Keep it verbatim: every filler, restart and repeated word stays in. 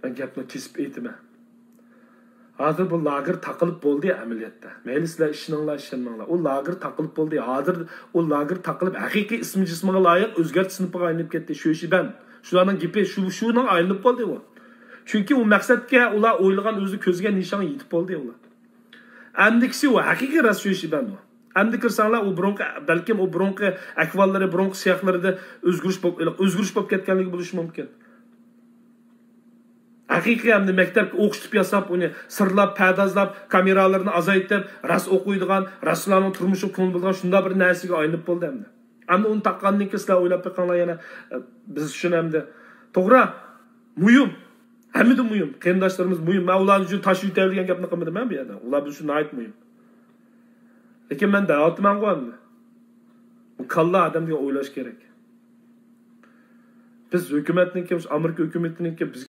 مەن گەپنى كېسىپ ئېيتىمەن. ھازىر بۇ لاگېر تاقىلىپ بولدى ئەمەلىيەتتە. مەيلى سىلەر ئىشىنىڭلار، ئىشەنمەڭلار. ئۇ لاگېر تاقىلىپ بولدى. ھازىر ئۇ لاگېر تاقىلىپ، ھەقىقىي ئىسمى جىسمىغا لايىق ئۆزگەرتىش سىنىپىغا ئايلىنىپ كەتتى. شۆشىبەن. شۇلارنىڭ گېپى شۇ، شۇنىڭ ئايلىنىپ بولدى ئۇ. چۈنكى ئۇ مەقسەتكە، ئۇلار ئويلىغان، ئۆزى كۆزلىگەن نىشانغا يېتىپ بولدى ئۇلار. ئەمدىكىسى ئۇ ھەقىقىي راست شۆشىبەن ئۇ. ئەمدى كىرسەڭلار، ئۇ بۇرۇنقى، بەلكىم ئۇ بۇرۇنقى ئەھۋاللىرى، بۇرۇنقى سىياقلىرىدا ئۆزگىرىش بولۇپ، ئۆزگىرىش بولۇپ كەتكەنلىكى بولۇشى مۇمكىن. ھەقىقىي ئەمدى مەكتەپكە ئوخشىتىپ ياساپ، ئۇنى سىرلاپ، پەردازلاپ، كامېرالىرىنى ئازايتىپ، راست ئوقۇيدىغان، راستلارنىڭ تۇرمۇشىغا كۆڭۈل بولىدىغان شۇنداق بىر نەرسىگە ئايلىنىپ بولدى ئەمدى. ئەمدى ئۇنى تاققاندىن كېيىن سىلەر ئويلاپ بېقىڭلار يەنە، ئە، بىز ئۈچۈن ئەمدى. توغرا، مۇھىم. ھەممىدىن مۇھىم. قېرىنداشلىرىمىز مۇھىم. مەن ئۇلار ئۈچۈن تاش يۆتەيدىغان گەپنى قىلمىدىم مەن بۇ يەردە. ئۇلار بىز ئۈچۈن ناھايىتى مۇھىم. لېكىن مەن دەۋاتىمەنغۇ ئەمدى. بۇ كاللا ئادەم دېگەن ئويلاش كېرەك. بىز ھۆكۈمەتنىڭكى، ئامېرىكا ھۆكۈمىتىنىڭكى بىز